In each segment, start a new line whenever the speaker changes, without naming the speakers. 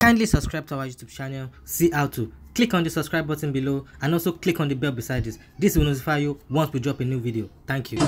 Kindly subscribe to our YouTube channel, see how to. Click on the subscribe button below and also click on the bell beside this. This will notify you once we drop a new video. Thank you.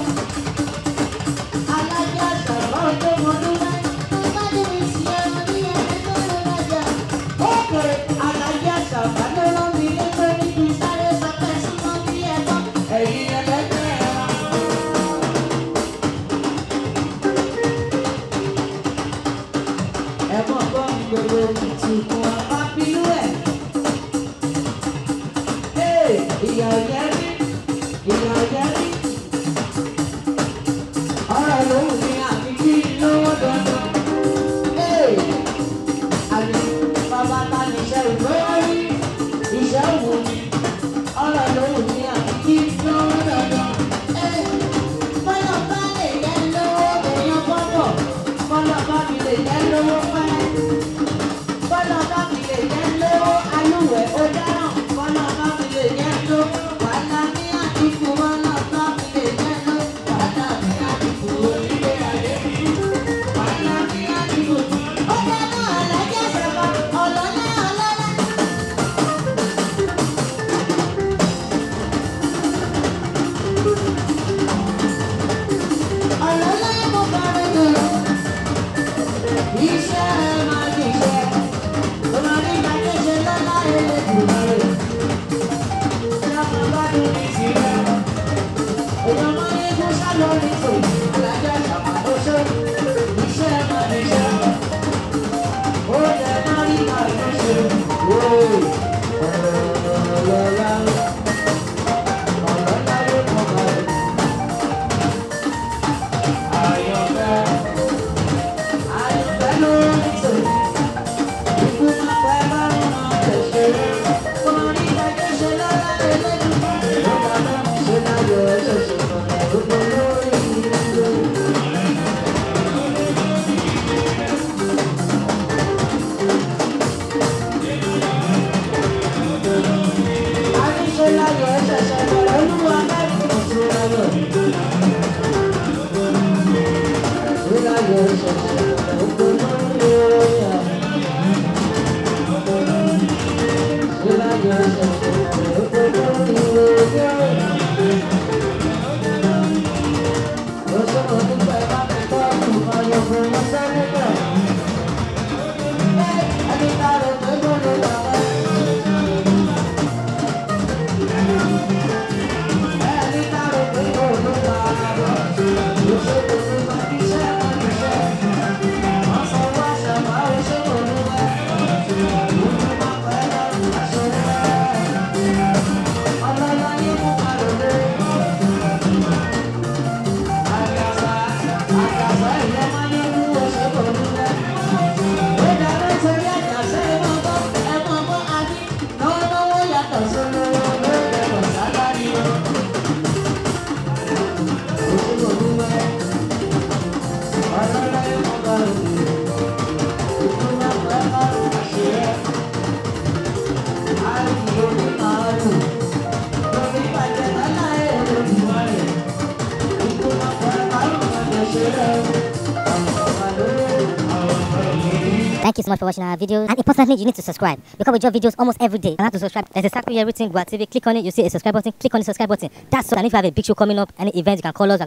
Thank you so much for watching our videos, and importantly, you need to subscribe because we drop videos almost every day. And how to subscribe? There's a circle here written Gua TV. Click on it, you see a subscribe button. Click on the subscribe button. That's all. And if you have a big show coming up, any event, you can call us.